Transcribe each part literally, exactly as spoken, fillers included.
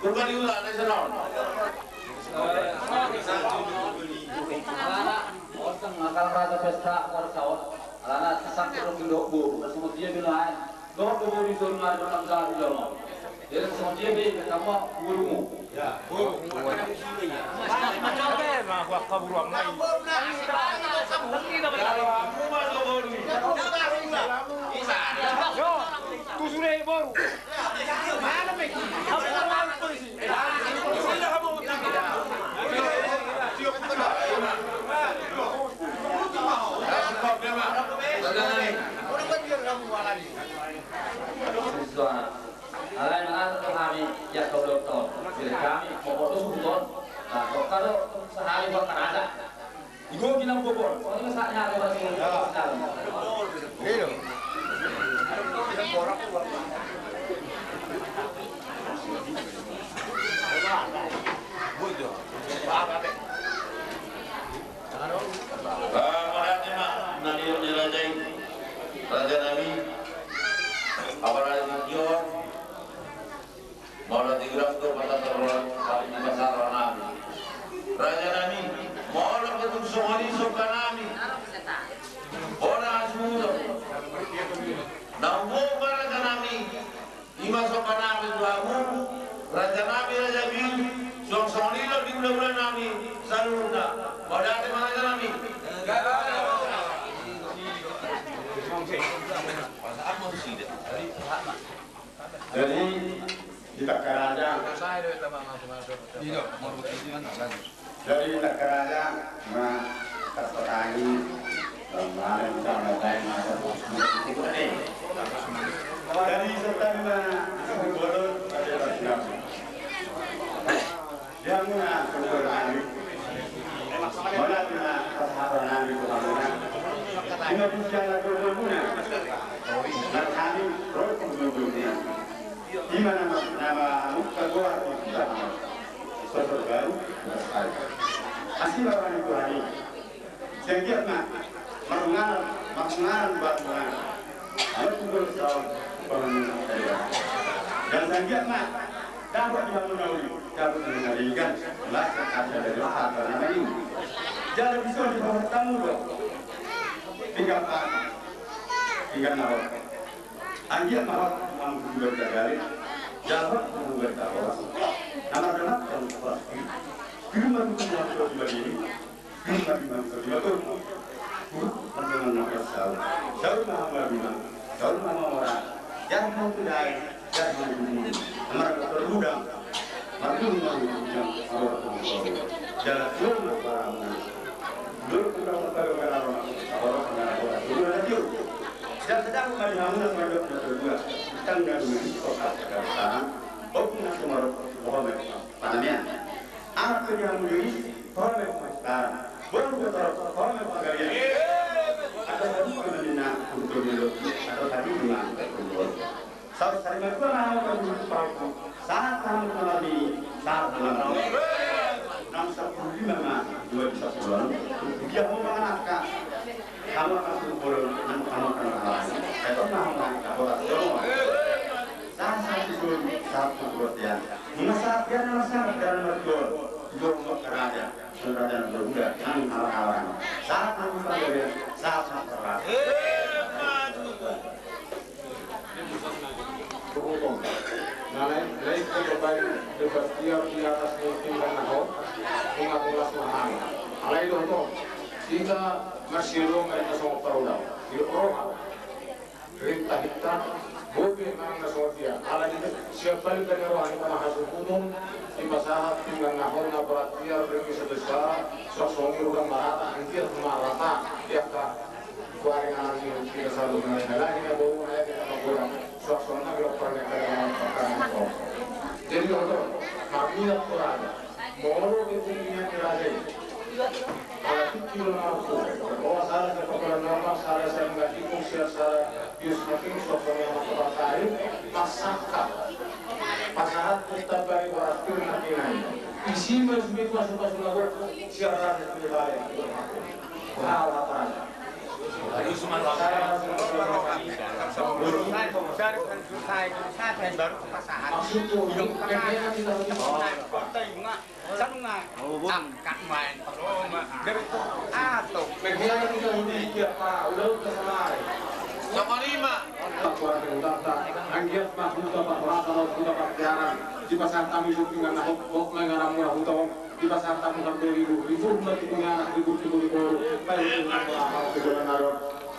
Turba ni huta, na i sana on. Alana, on tong akal raja pesta, warga on. Alana, sangkut rong do boru, na songon dia be lain. Dohot do boru i songon ari do nang garu jama. Jadi songon dia be, kamu borumu. Ya, boru. Ada, nah, gua kabur uang main. Kalau aku masuk boru. Yo, tu sudah boru. Alai mangan tu hami, ya kau doktor. Jadi kami, pokok tu suhuton. Nah, dokter tu sehari buat kan ada. Igo ginang bobor, soalnya saatnya ada masih dalam. Mauliate ma na nidok ni raja i, raja nami, apalagi tingki on. Molo tingki on do mata terlalu paling di pasar nami. Raja nami, molo betul songon i songka nami. Ora asudo. Na umum raja nami. Ima songka nami tu hamu. Raja nami, raja biu. Song songon i do di ula-ula nami. Saluhutna. Mauliate ma raja nami. Jadi, di Takkaraja, jadi, di Takkaraja, ma, terpetangi, kemarin sama lain ada. Jadi, serta lima, bolon, ada. Di hamuna, saudara nami. Mauliate ma pasahaton nami tu hamuna. Di na tusi anak hamuna. Nang hami, ro tu hamuna. Ima nama, nama hamuna, goar di hamuna. Sosor baru, bersari. Asi bawa ni Tuhan ini. Sanggiat ma, marungaran, marungaran buat ma. Alat kubur salam, pamanungan kalian. Dan sanggiat ma, dapat di hamuna uli, dapat di hamuna ringan. Las, ada dari apa nama ini. Jadi bisa di bawah tamu dong. Tinggal apa? Tinggal nawar. Anggiat ma hot, namun juga jagali. Jawab, namun gak tahu. Nama dapat, namun pasti. Di rumah itu punya dua ini. Bima, bima, bima, bima. Buruk pandangan maka saur. Saur maha mabima, saur maha mamora. Jangan mau kedai, jangan mau bumi. Amar terudang. Mabim mau bujang, amar mau saur. Jalan turun barang. Dulu kita bertaruh ke dalam, amar mau saur. Dulu ada tiu. Dan sedang mengadu hamuna, mengadu hamuna berdua. Tanggal dulu, kota Jakarta. Oke, nak kemarin, Muhammad, panamnya. Anak kerja hamuna, Torang ma pangkalan. Boru ma torop, torang ma panggalian. Atau satu panggalian na untuk dulu. Atau satu lima untuk dulu. Saur sari madua na au ka dulu pauku. Sahat hamu na marnini, sahat hamu na marnini. Nang sapuluh lima ma dua di sapuluh. Dia mau mangan angka. Hamu akan suruh boru, nang hamu akan mangan. Saya tahu na hamu akan boru. Sahat, sahat tu son, sahat tu perhatian. Nunga sahat, biar nama sahat, biar nama jual. Jual buat karaja. Saudara dan bermuda, nang hawa-hawa. Sahat nang panggabean, sahat nang perlahan. Hukum. Nah, naik, naik ke depan, debat tiap di atas mungkin dan nahot, bunga-bunga suahana. Alai dohot, kita masih ruang dari kasong parulao. Di roha. Rinta-rinta, bobi manang na songon dia. Ala ni siap balik dari roha ni panaha sukumun, dipasahat tinggal nahon na berat dia, ringi sebesar, suasoni udah marata, anjir marata, ya ka. Kuari nang ni kita selalu mengenai lagi na boru na ya kita menggoda, suasona gelok pernah kita dengan perkara. Jadi, untuk, kami yang kurang. Molo di tinggi ni raja i. Ala tinggi do na mampu. Bawa sala sian pakulan normal, sala sian gaji, sian sala bius mati, sosok yang mampu partai, masaka. Pasahat tu tambari boras tu na kinai. Isi mas mi pasu-pasu na gok, sian raja tu bale. Bawa partai. Anggiat ma huta parhorasan, huta parsiaran, dipasahat hami bukti na hot, hot na ngaran muna huta on. Dipasahat hamu hambaliu, ribu ma tu punganak, ribu tu boru, baik tu punganak, ribu tu boru.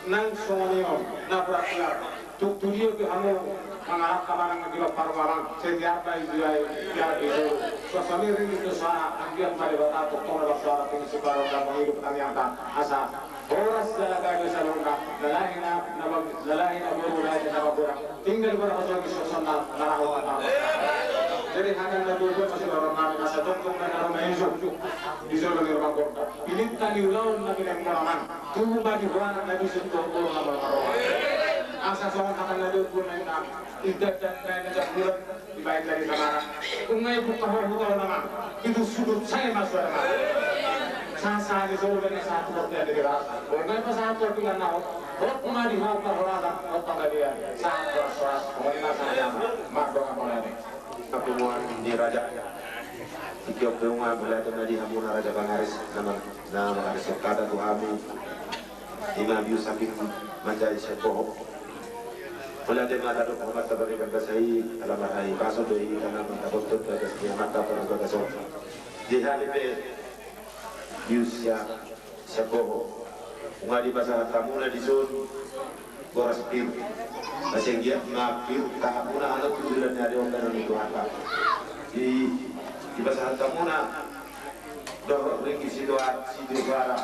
Nang songon i on, na berarti tu dia tu hamu mangarap manang di bapar manang, setiap baik dia, dia itu. Suasana rindu tu sana, anggiat ma Debata, tong tong na bersuara tinggi sebarang dan menghidup tamiang ta, asa. Horas jala gabe saluhutna, lalahi na, na bang-, lalahi na boru, lalahi na boru. Tinggal di mana masuk di suasana, na raho. Jadi hata na dua-dua masih orang nami, asa tong tong na orang main. Di jolo ni rumah kota. Ini tadi ulaon na pinang manaman. Tubuh bagi buana na bisa tong tong na orang. Asa songon hata na dua-dua na ina. Indah dan lain macam bulan. Dibaen dari Samarang. Ungai buka ho huta ho nama. Itu sudut saya masuk nama. Sasa di solo dan satu waktu ada di ras. Ungai pasahat ho dengan nau. Rok ma di ho parhorasan, rok panggabean. Sahat horas-horas. Pokoknya masa nama. Mak doa panggabean. Aku muan di raja. Iki oke unga mulai tu na di hamuna raja Bangaris. Nama, nama Bangaris. Kata tu hamu. Ima bius samping manjai sian boho. Mula de mata do mata bari kan basai, ala marhai paso do i kana mata botot bagas ni mata pada bagas on. Di hali pe bius sian boho. Unga dipasahat hamuna di son. Boras pir. Masian dia ma pir tahamuna anak tujulan dari okan ni Tuhan. Di di pasahat hamuna. Dohot ringki situat situ suara.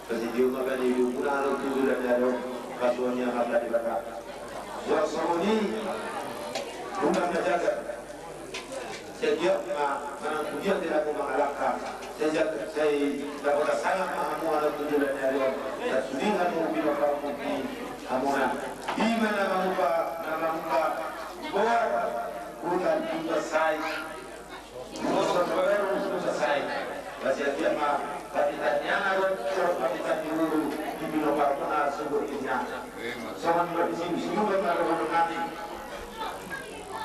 Pasti dia makan di dukuna anak tujulan dari okan. Pasuannya mata di bata. Boras songon i. Rumah menjaga. Sai dia ma manang tu dia tidak mau mangalangka. Sai dia sai dapat sangat mahamu anak tujuh dan hari on. Dan sudi hamu bina pamuki hamuna. Di mana mamuka nama muka buat bukan juga sai. Bukan baru juga sai. Masih dia ma tapi tanya anak tapi tanya dulu di bina pamuka subuh inya. Soman berisi subuh baru nanti.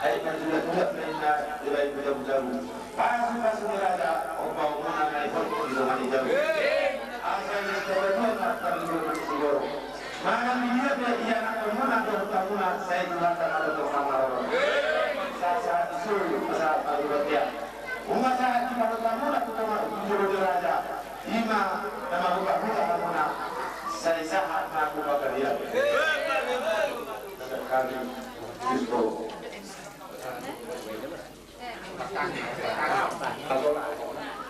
Ai manjulak-julak ma inna dibaen tu jabu-jabu. Pasu-pasu ni raja, ombang muna na i hot di dongan ni jabu. Asa i sitabatua na tarluhur di sigoro. Manang di dia pe ianakhon muna dohot hamuna sai Tuhanta na tongtong na maroro. Sahat-sahat di solu, sahat parubat dia. Unga sahat di parubat hamuna tu tonga tu jolo ni raja. Ima na mahuta-huta hamuna. Sai sahat na tu pagarian. Sekali. Kristo. Ago,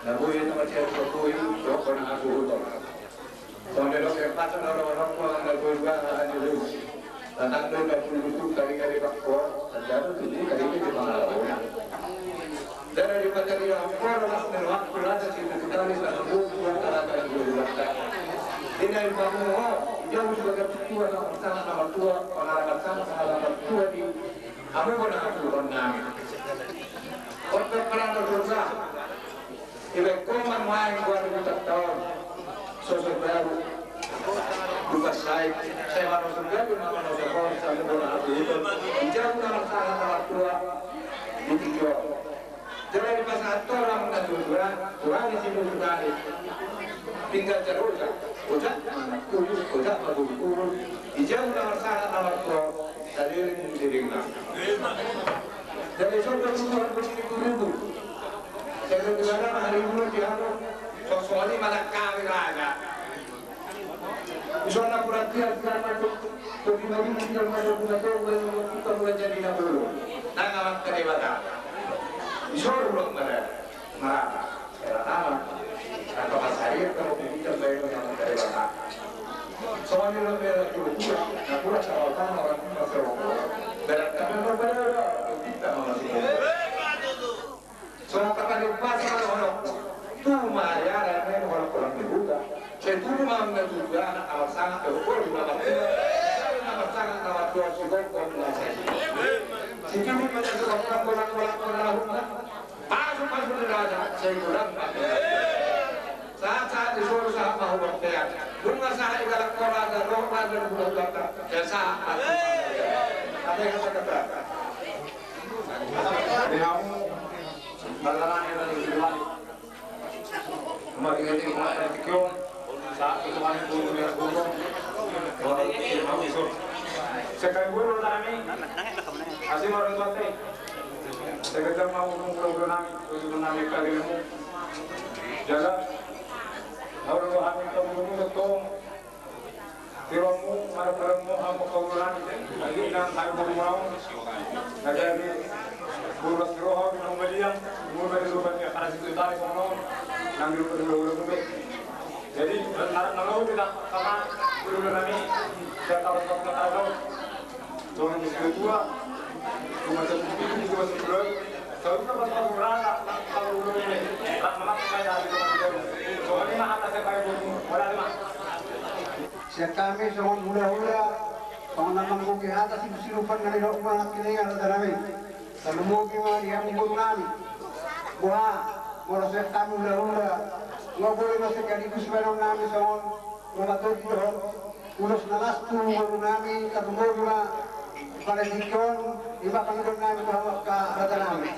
na boi na macian so boi, dohot na hasuhuton. Songon na didok Debata na ro-, ro-, ro-, na boi ba na dilus. Tanang do na boi lutuk kari kari bakko, tanjado tutu kari kari pangalaho. Dara di patari na hongkor, mas na rohak, kulata si tutu kari, tanang boi buat, tanang boi buat. Ina ibamu ho, jauh sebagai tua, na sangat na tua, pangalaman sangat, pangalaman tua di Hamu bona hatuhon nami. Otak perang dosa. Ibe koma main gua di utak tahun. Sosok baru. Bukan sai. Sai mana surga di mana sosok. Sai bona hatuhon. Ijau nama sangat nama tua. Di tiga. Jadi di pasahat orang na tujuan. Tuhan di sini tujuan. Tinggal jaroja. Ojak mana? Tujuh. Ojak baru turun. Ijau nama sangat nama tua. Sadiring-diringna. Jadi songon tujuan begini guru. Jadi di mana hari ini di anu, sosoli mana kami raja. Di sana kurang tiap zaman tu, tu di mana kita mana guna tu, kita mulai jadi na bulu. Nah, ngawan ke Debata. Di sana belum ada. Marata. Era nama. Angka pasarian kalau pendidikan bayar yang dari mana. Soalnya lo bayar dulu dia. Nah, kurang sama orang masih rokok. Bayar karena lo bayar kita mau masih. Soalnya kata di pasar orang. Tu maya ada yang orang orang dibuka. Saya tu rumah menduga anak awal sangat terpukul di belakang. Nama sangat nama tua si bokong. Si kiri macam orang orang orang orang. Pasu-pasu ni raja, sai godang ma. Sahat-sahat di solu sahat ma hu bontean. Nunga sahat i galak ho raja, roha raja di bulan bata. Ia sahat ma. Ate kata-kata. Di hamu, balaran yang tadi di balik. Rumah tiga tiga, rumah tiga tiga. Sekali dulu nami, asli orang tua teh. Sekedar mau ngomong ke nami, untuk nami kali ini. Jaga, orang tua kami kamu dulu tong. Tiromu, mara tiromu, hamu kamu nami. Lagi nang kami dulu mau. Jadi, buat tiromu, nang belian, buat tiromu, karena situ tadi kono, nang dulu dulu dulu. Jadi, na, na, na, kita sama guru nami, saya tahu, tahu, tahu, tahu. Soalnya sudah tua, cuma satu, cuma satu bulan. Soalnya pas, pas merasa, tahu guru ini, tak, tak, saya dari teman-teman. Soalnya mah, kata saya, Pak Ibu, mulai, Pak. Siap kami, soal hula-hula, soal nama mungkin hata si, si lupa nggak ada rumah, akhirnya ada tanami. Tarlumobi ma di hamu boru nami. Boha, molo sian hami hula-hula, nga boi ma sekaligus baenon nami songon, molo todi dohot ulos na las tu boru nami, tarlumobi ma, pala dikon, ima pangidoan nami tu hamu angka hata nami.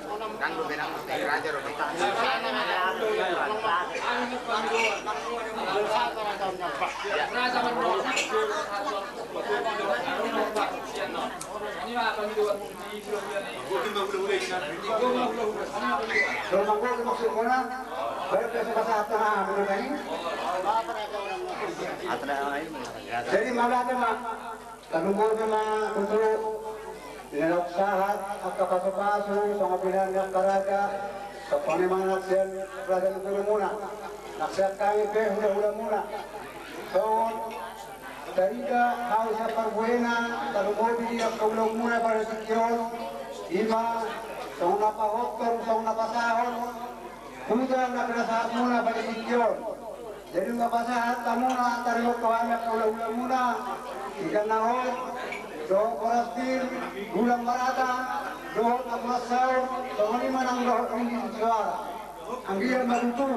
Jadi mauliate ma. Tarlumobi ma tutu di na naung sahat angka pasupasu songon pinahan ni angka raja. Songon i ma nang sian raja ni gurumuna, nang sian hami pe hulahulamuna. Songon tarida hau sian parbuena, tarlumobi di angka ulaonmuna pada tingki on, i ma songon na pahothon, songon na pasahon huta na pinasahatmuna pada tingki on. Jadi nunga pasahat hamuna taringot tu hami angka hulahulamuna, ikan na hot, dohot boras pir, gula marata, dohot na tulang saur, songon i ma nang dohot ringgit sitio soara. Anggiat ma tutu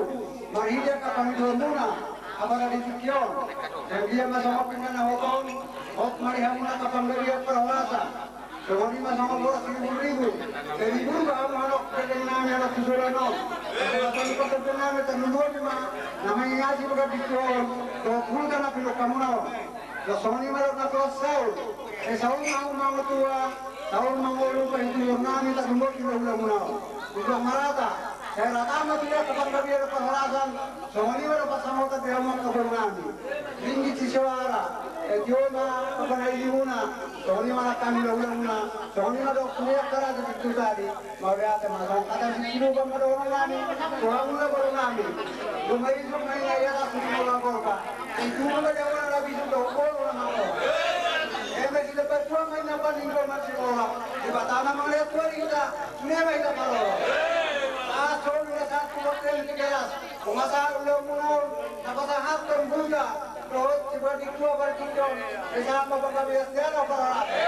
marhite angka pangidoanmuna pada di tingki on. Anggiat ma songon pinggan na hot on, hot ma di hamuna angka panggabean parhorasan. Songon i ma songon boras riburibu. Jadi burba hamu halak gelleng nami, halak susulan on. Songon i ma songon panggabean nami, tarlumobi ma na mangingasi panggabean on dohot huta na pinungka muna on. Songon i ma dohot na tulang saur. Eh, saur ma hamu mangotua, saur ma ngolu, pahituhon nami, tarlumobi ma hulahulamuna on. Tulang marata, sai rata ma tu dia angka panggabean parhorasan. Songon i ma dohot pansamotan di hamu angka boru nami. Ringgit sitio soara, eh, tio ma panailiuna. Songon i ma nang hami hulahulamuna. Songon i ma dohot tu dia angka raja di tutu tadi. Mauliate ma, songon hata ni siluban ma dohonon nami tu hamuna boru nami. Dumai, dumai, ia, ia, tu di bola golpa. Itu ma jawaban na bisuk dohot boru na mangol. Eme silebat dua ma inna paning dua ma sikola. Debata ma mangalean tu ari hita. Nunga ma hita paroro. Ah, solu na satu hotel di kelas. Pungasa ulaonmuna on, na pasahathon huta dohot siboan di tua parjinjong, esa ma panggabean sian au parorate.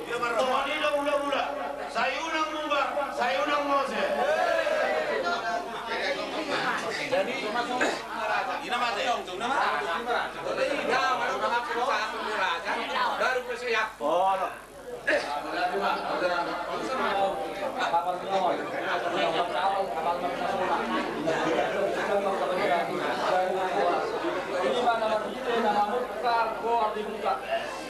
Songon i do hulahula, sai unang muba, sai unang mose. Jadi, ina mate. Baru bersiap. Oh, no.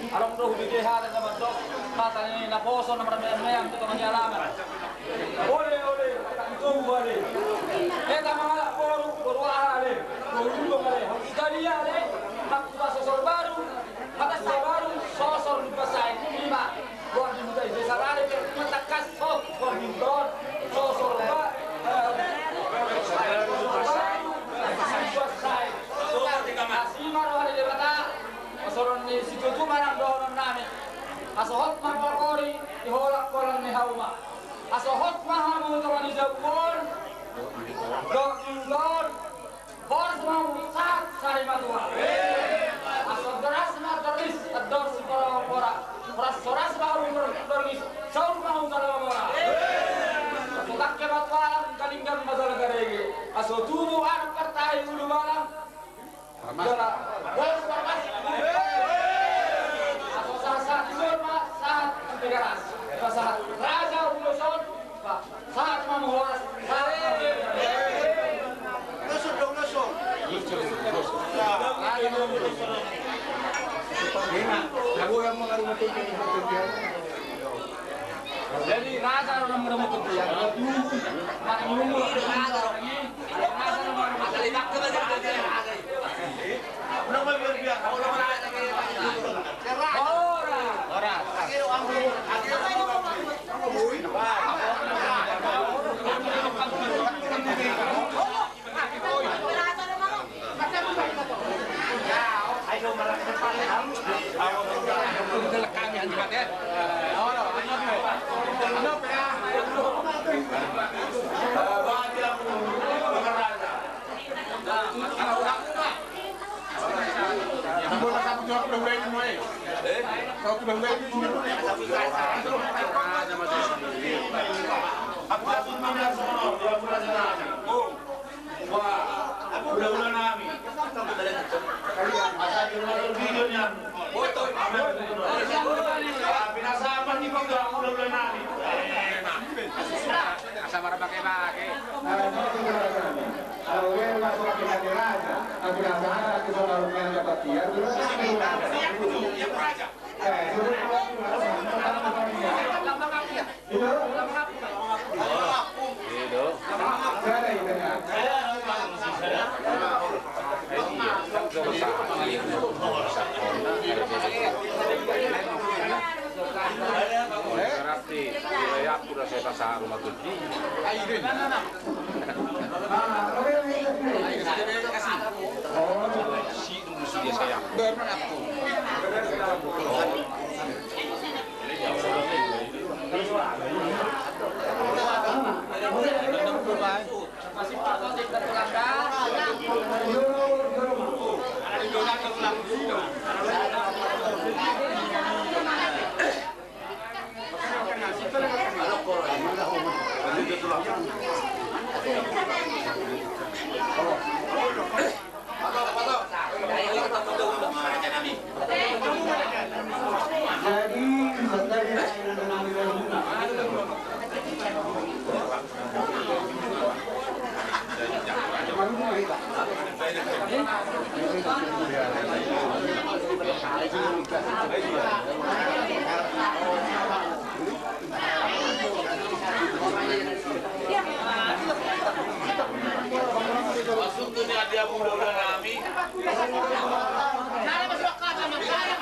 Adong do hubege hata na mandok, hata ni naposo na marmeam-meam tu tonga ni alaman. Ole, ole, tanggung ale. Eta mangalap boru, boru ale. Boru ale. Hau Italia ale. Hau sosor baru. Hata sosor baru, sosor di pasai. Ima. Boru di huta i desa lale pe matangkas so, boru di huta on, sosor ba, eh, sosor baru, sosor sai. Asi ma roha ni Debata, pasoron ni situtu ma nang dohonon nami. Asa hot ma pargori, di holang-holang ni hauma. Asa hot ma hamu tongon ni jabu on, dohot di huta on. Horas ma hamu sahat sari matua. Asa horas ma dorngis, andor sipora-pora. Horas, horas ma hamu dorngis, saur ma hamu tala mamora. Asa tangke ma tualang, galinggang ma tala garege. Asa tubu anak partai ulu balang. Horas, horas. Asa sahat-sahat di son ma sahat di Tigaras. Asa sahat raja ulu son. Sahat ma hamu horas, sahat ma hamu. Lusur dong, lusur. Jadi, raja orang menemukan dia. Mana nunggu, raja orang ini. Raja orang menemukan dia. Asa marpake-pake. Kalau dia masuk ke raja, aku dah sadar aku sama orang yang dapat dia, terus aku raja. Eh, suruh. Itu? Itu. Saya ada yang dengar. Saya ada yang dengar. Sa rumah tuti. Ayo, Rin. Ayo, Rin. Ayo, Rin. Ayo, Rin. Baru aku.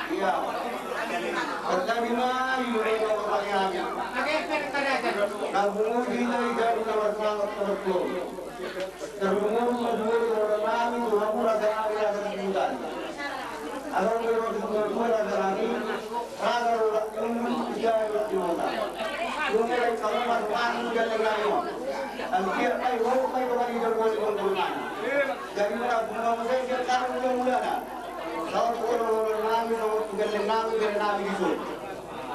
Ia. Tarlumobi ma di hita di ganup na marsangat na martuatua. Tarlumobi ma di hita di ganup na marsangat na martuatua. Adong do di ganup na marsangat na martuatua. Raja do di ganup na marsangat na martuatua. Dung i hamu marsangat na martuatua. Anggiat ma i, ho ma i, ho ma i, ho ma i. Jadi mula-mula muse sian ganup na marsangat na martuatua. Saut tu holong-holong nami, saut tu gelleng nami, gelleng nami di son.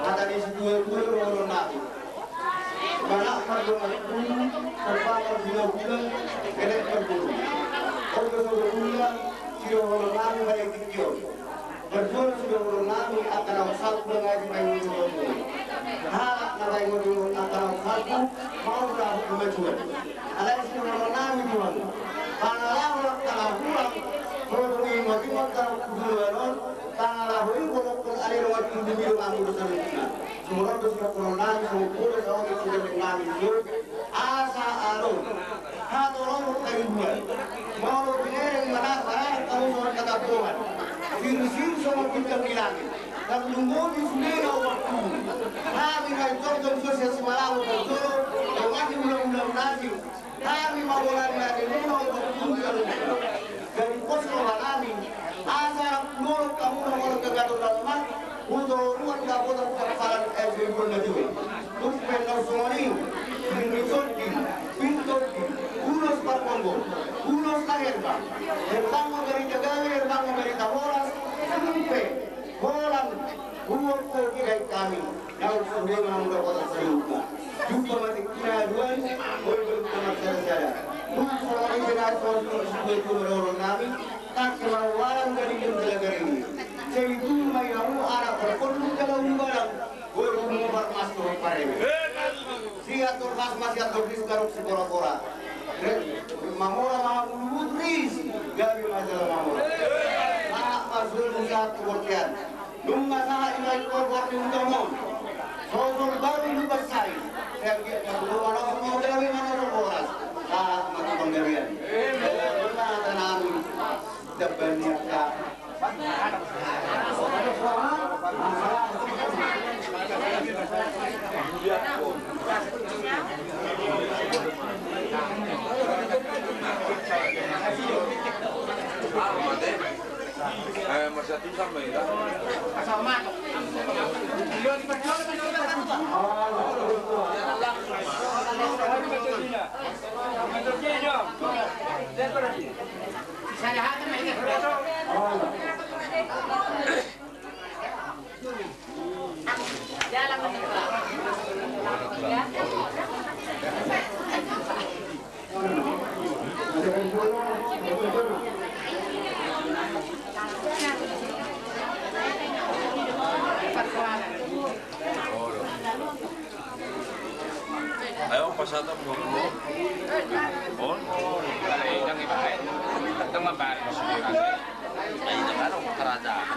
Hata ni situa-tua do holong nami. Manat mardongan tolu, somba marhula-hula, elek marboru. On do so bohulna, sidohonon nami bahen tingki on. Marjual sidohonon nami, angka na salpu na ngaji bahen ni dohononmu. Halak na bahen ni dohononmu angka na salpu, mau ra hukuma jual. Alai sidohonon nami Tuhan. Pangalaho angka na hurang, boru ni matimang angka na hurang, pangalaho i bolongkon ale dongan tubu i donganmu do saluhutna. Songon on do sidohonon nami, songon poda saotik sidohonon nami, asa adong hatolongon haribuan. Molo binereng manasa anak kamu songon hata Tuhan. Sirsir songon bintang di langit. Tarlumobi sude na opat pulu. Hami na jongjong so sian Simalabo parjolo, dongan ni undang-undang nasi. Hami ma bola ni ate muna opat pulu. Jadi pos roha nami. Asa rap lolok hamu na molo gagaton na lemak. Hutoruan dapotan parsalan es ribuan na jue. Tumpen na songon i. Pinri sondi, pintondi, ulos parponggo, ulos na herbang. Herbang ma berita gabe, herbang ma berita horas. Tumpen. Holan, huhut ho didain hami, naung sude ma hamu dapotan saluhutna. Jumpa ma tingki na haduan, boi jumpa marsada-sada. Huhut songon i pe na songon i, songon i tu marolon nami, tangke ma hualang gading jala garing i. Sai tubu ma i hamu anak parponduk jala ulu gadang, boi hamu parmas dohot pareme. Sian Tormas ma sian Tornis garuk sipora-pora. Mamora ma hamu luhut ris, gabe ma jala mamora. Sahat ma sude tu sahat tu bontean. Nunga sahat i ma i tu bontean on. Sosor baru lupa sai. Sian dia ma tu rumah langsung mau gabe ma na horas. Sahat ma tu panggabean. Nunga tanami. Dapat niat. Ayo, pasahat hamu. On. Ayo, jangan ibarat. Tengah baris. Ayo, jangan kerajaan.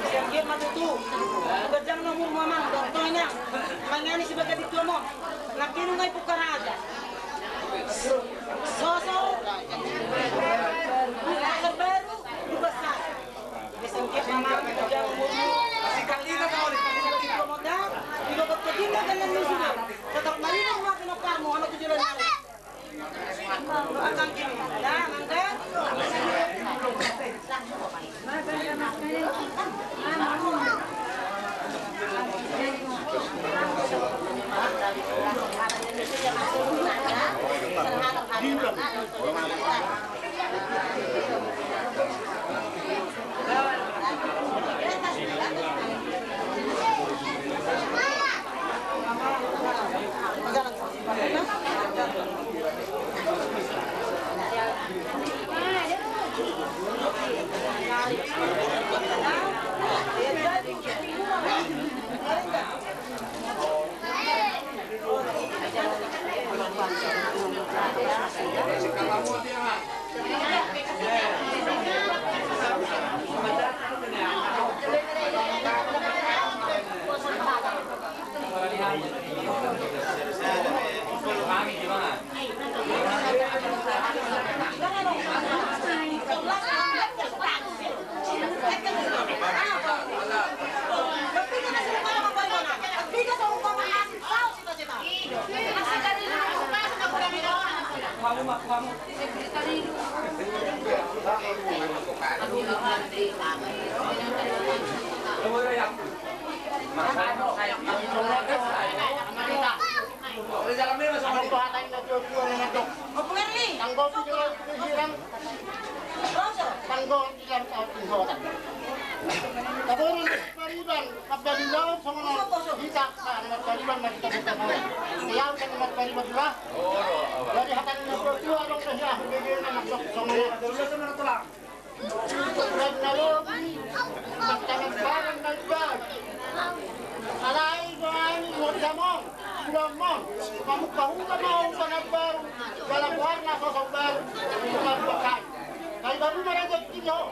Sian dia ma tutu. Gajang na umurmu amang, dohot inang. Mangani si bagadi tuamon. Nangkining ngai pukaraja. Sosor. Sosor baru. Buka sa. Sian dia ma amang, gajang umurmu. Sian dia ma tutu. Ido dohot inang dan nang suda. Tetap marina ma pinokarmu, ama tujuan. Taboru ni pariban, pabalilaon songon on, hita, ah, ni pariban, ma hita, hita, hita. Ia, kan ni pariban, lah. Jadi, hata ni natuatua, adong, dah, ya, bege, na, na, songon on. Tulang na lobi, tangan barang na ibae. Alai dohani, hordamon, tulamon, mamungka hula ma, hula na baru, dalam warna sosok baru, bukan pakai. Kai baru ma raja kini ho.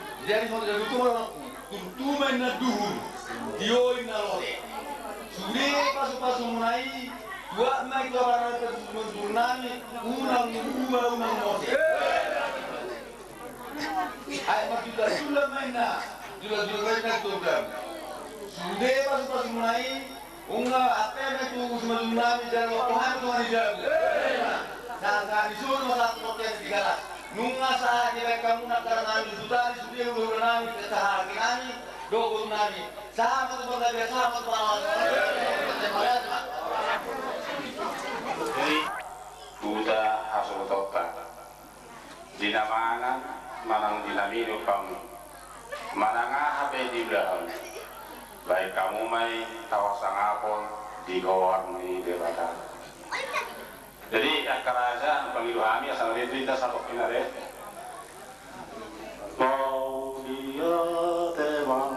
Jadi songon i do tutu ma, turtu ma inna duhur, tio inna lote. Sude pasu-pasumuna i, tuat ma i tu abarna pasu-pasumuna i, unang muba unang mose. Ai marjula-jula ma inna, jula-jula ma inna tu abarna. Sude pasu-pasumuna i, nunga ate ma i tu simanjujung nami jala waktu hami tu hami jabu. Sahat-sahat ni suhut ma sahat tu portian di galas. Nunga sahat dibaen hamu nangkar nami di suta di sude hulahula nami, sahat di nami, dohot nami. Sahat ma tu portian, sahat ma tu portian. Jadi, buta hasohotonta. Di na mangan manang di na minum hamu, manang aha pe di ulaon, baen hamu ma i tawar sangapon di goar ni Debata. Jadi angka raja, pangido hami asa na pinta satopi na de. Mauliate ma.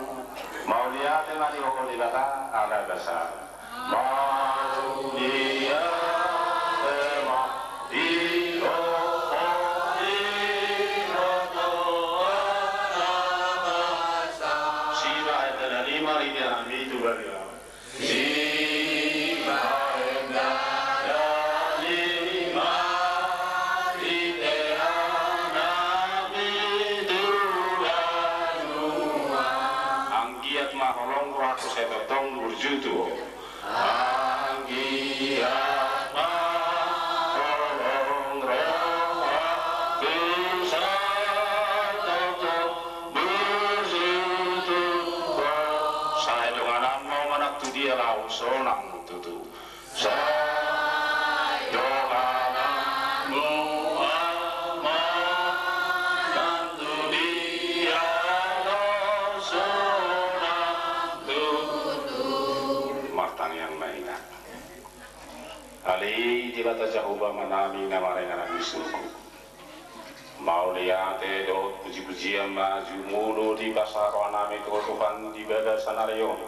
Mauliate ma di hoko Debata ala basa. Mauliate ma di hoko Debata ala basa. Sibaen dala lima ride nami tu bariba. Sibaen dala lima ride nami tu banua. Anggiat ma holong rohangku sai tongtong burju tu ho. Anggiat ma holong rohangku sai tongtong burju tu ho. Sai donganan ma ho manang tu dia laho sonang tutu. Sai dongananmu Ama nang tu dia laho sonang tutu. Martangiang ma hita. Ale Debata Jahowa Ama nami na marnida di surgo. Mauliate dohot puji-pujian ma jumolo di basa roha nami tu ho Tuhan di bagasan ari on.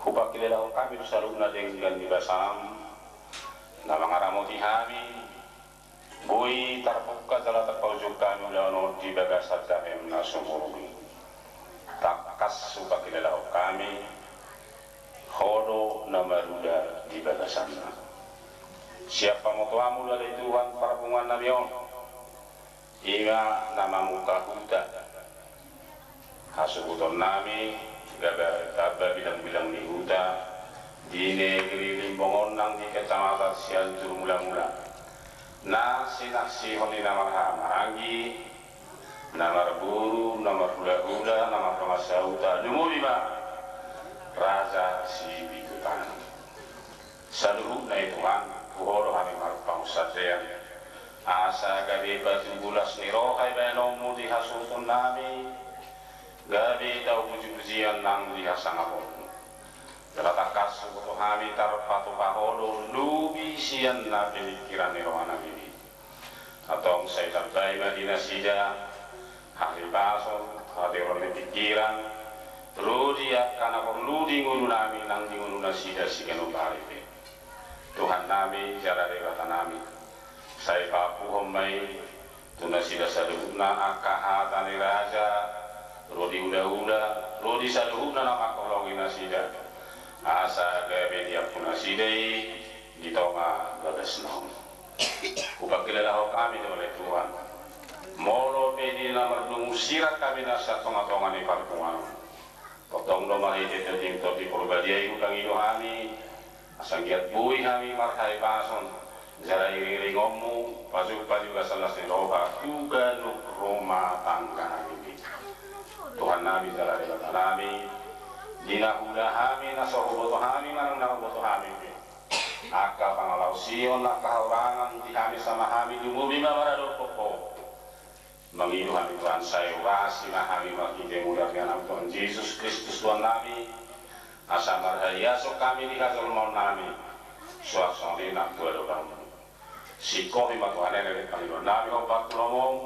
Hupangkilalaon hami tu saluhutna denggan ni basam na mangaramoti hami Boi tarpungka jala tarpaujung hami ulaon on di bagasan damem na sumurung i. Tangkas hupangkilala hami, Ho do na marula di bagasanna. Sian pamotoanmu do ale Tuhan parpunguan nami on, i ma na mamungka huta. Hasuhuton nami, gabe tamba bilang-bilang ni huta, di negeri Limbong on nang di kecamatan Sianjur Mulamula. Na sinaksihon ni na marhahamaranggi, na marboru, na marhulahula, na mardongan sahuta, lumobi ma raja Sipitupanggung. Saluhutna i Tuhan, tu Ho do hami marpangunsandean. Asa gabe batu bulas ni roha i baenonmu di hasuhuton nami, gabe tau puji-pujian nang di hasangaponmu. Jala tangkas huboto hami tarpatupa Ho do lobi sian na piningkiran ni roha nami. Antong sai tambai ma di nasida hahipason, hatiror ni pingkiran, ro di angka na porlu di ngolu nami nang di ngolu nasida siganup ari pe. Tuhan nami jala Debata nami, sai papuhon ma i tu nasida saluhutna angka hata ni raja, ro di ulaula, ro di saluhutna na mangkaholongi nasida. Asa gabe diampu nasida i di tonga bagasna on. Hupangkilalahon hami do ale Tuhan, molo pe di na mardungu sirang hami na sian tonga-tonga ni parpunguan on, tongtong do marhite Tondi, Tondi Porbadia i hupangido hami, asa anggiat boi hami marhahipason jala iring-iringonmu, pajumpang di bagasan las ni roha tu ganup rumah tangga nami. Tuhan nami jala Debata nami, di na huula hami, na so huboto hami manang na huboto hami pe, angka pangalaosion, angka haurangan di hami sama hami, lumobi ma maradophon Ho. Mangido hami Tuhan, sai urasi ma hami marhite mudar ni Anakmu Tuhan Jesus Kristus Tuhan nami, asa marhaiason hami di hajolmaon nami, suang songon i nang tu adopanmu. Singkopi ma Tuhan i na pangidoan nami hombar tu lomom,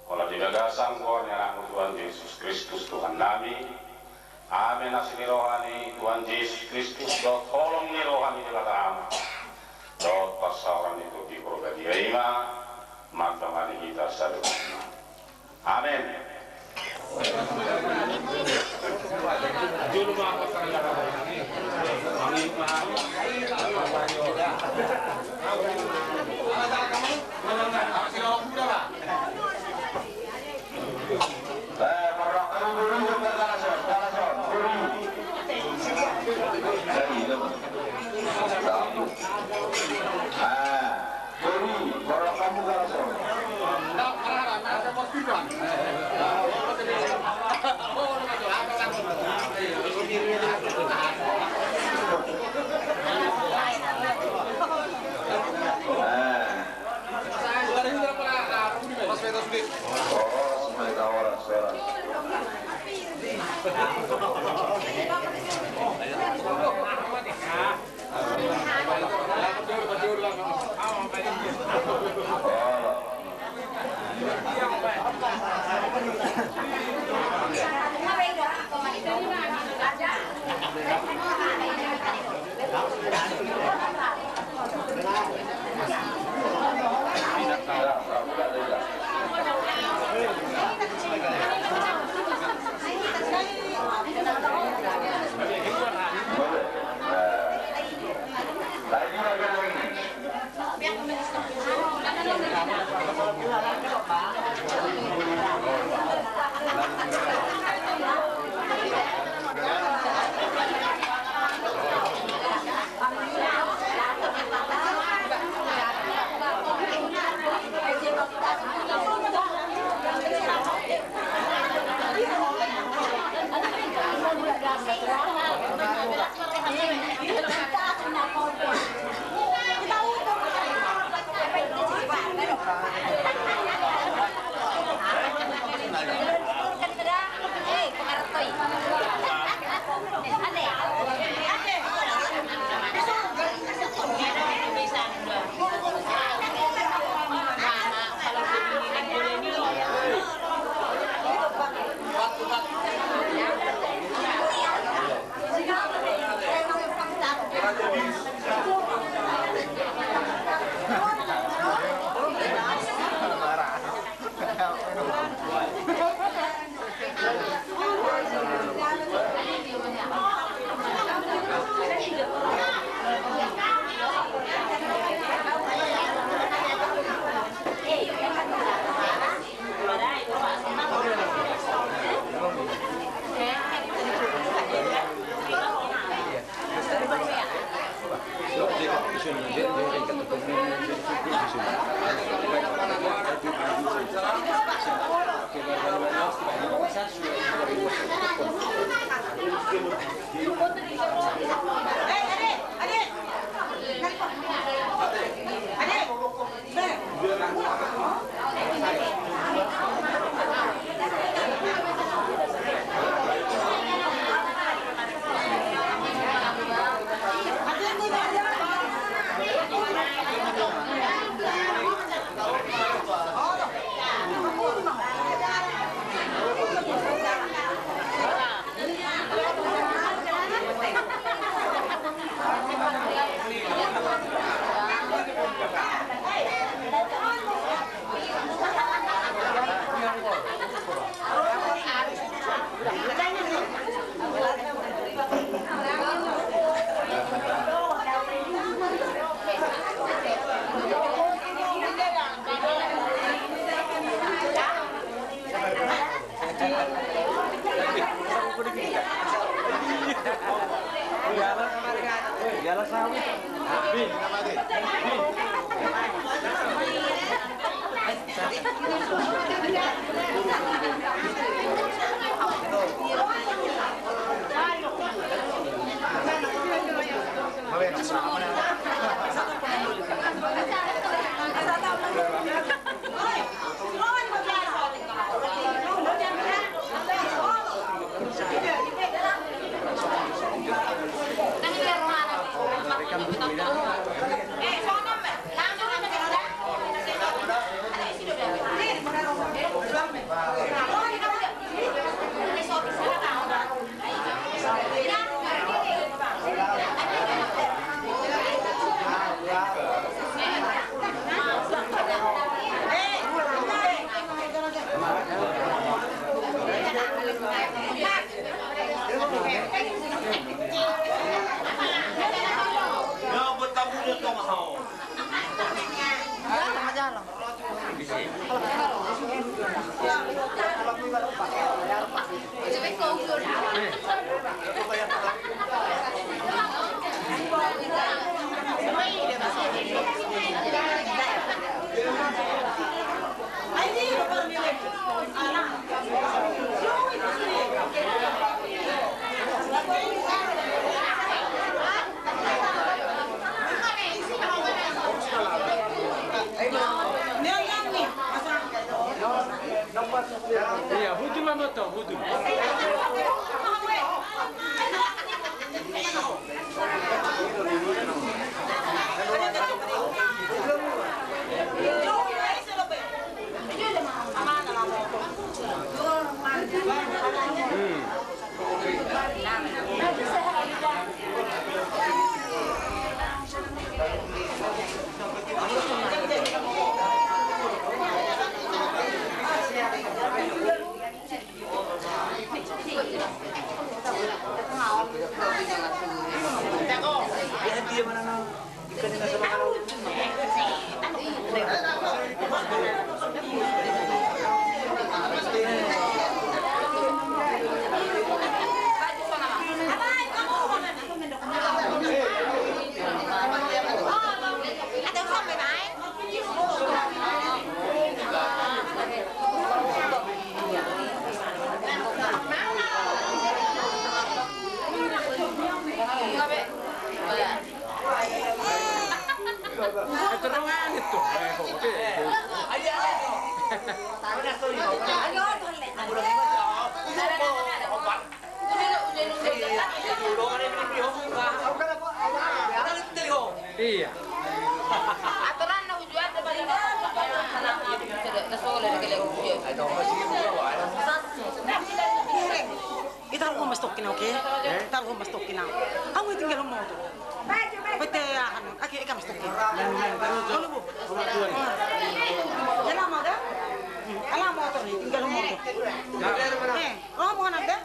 holan di bagasan goar ni Anakmu Tuhan Jesus Kristus Tuhan nami. Amen. Asi ni roha ni Tuhan Jesus Kristus dohot holong ni roha ni Debata Ama dohot parsaoran ni Tondi Porbadia i ma mandongani hita saluhutna. Amen. Iya, butul ma, butul, butul. Iya. Aturan na ujuan da paling. Ita ro ma stokki na, oke? Ita ro ma stokki na. Hamu tinggal motor. Pete aha, ake eka ma stokki. Olo, bu. Ala motor ni, tinggal motor. Eh. Roha muna da?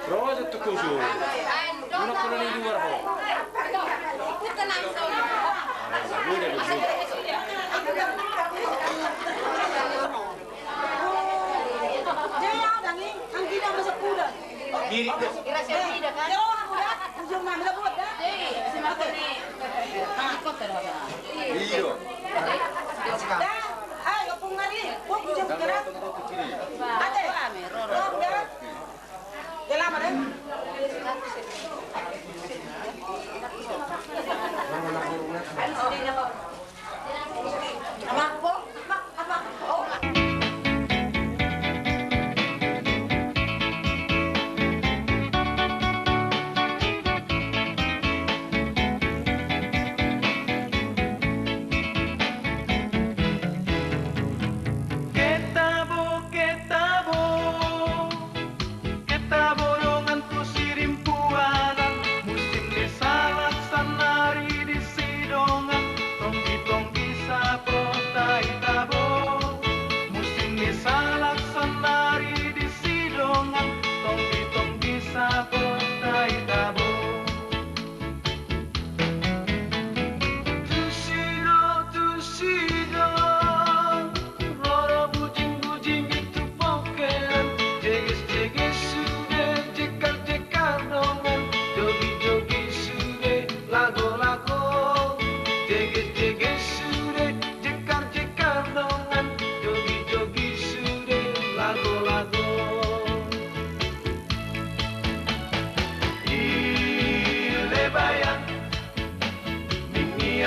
Roja tu kusu. Una kolo ni luar ho.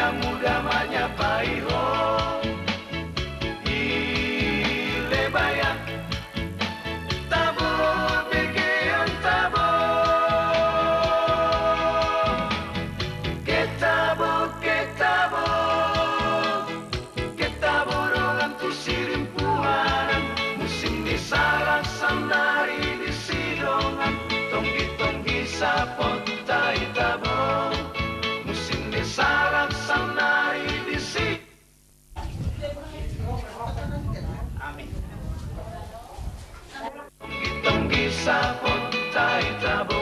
Muda manyapai ho. Ilebaya. Tabo, begeon tabo. Ketabo, ketabo. Ketabo dongan tu sirimpuanan. Musim ni salang saonari disi dongan. Tonggi-tonggi saponta i tabo. Musim ni salang saonari disi. Amin. Tonggi-tonggi saponta i tabo.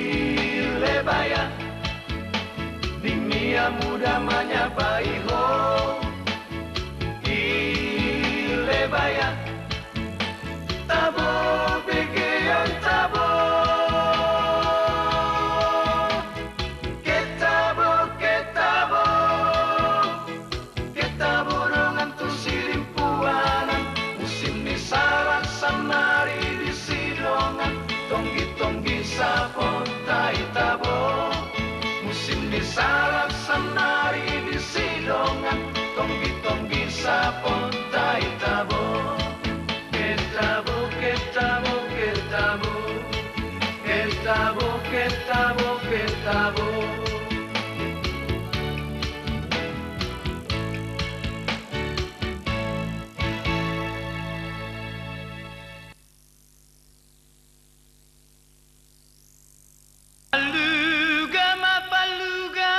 Ilebaya. Ningia muda manyapai ho. Ilebaya. Tabo, begeon tabo. Ketabo, ketabo. Ketabo dongan tu sirimpuanan. Musim ni salang saonari disi dongan. Tonggi-tonggi saponta i tabo. Musim ni salang saonari disi dongan. Tonggi-tonggi saponta i tabo. Ketabo, ketabo, ketabo. Ketabo, ketabo, ketabo. Paluga ma paluga.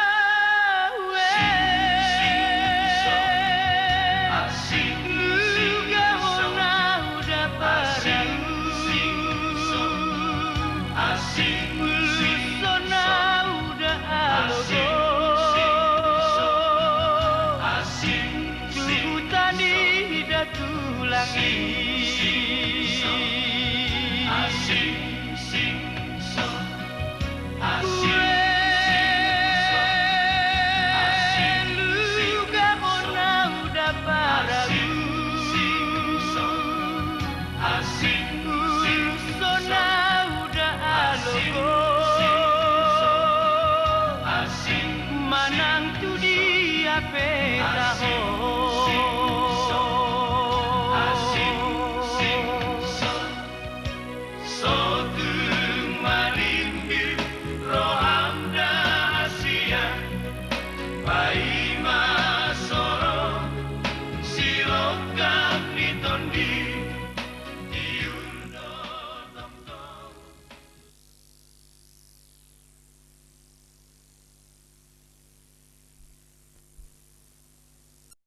Dawe. Luga hona uda parahu. Ulusona uda alogo. Tugu tani da tulang i. Luga hona uda parahu. Ulusona uda alogo. Manang tu dia pe taho.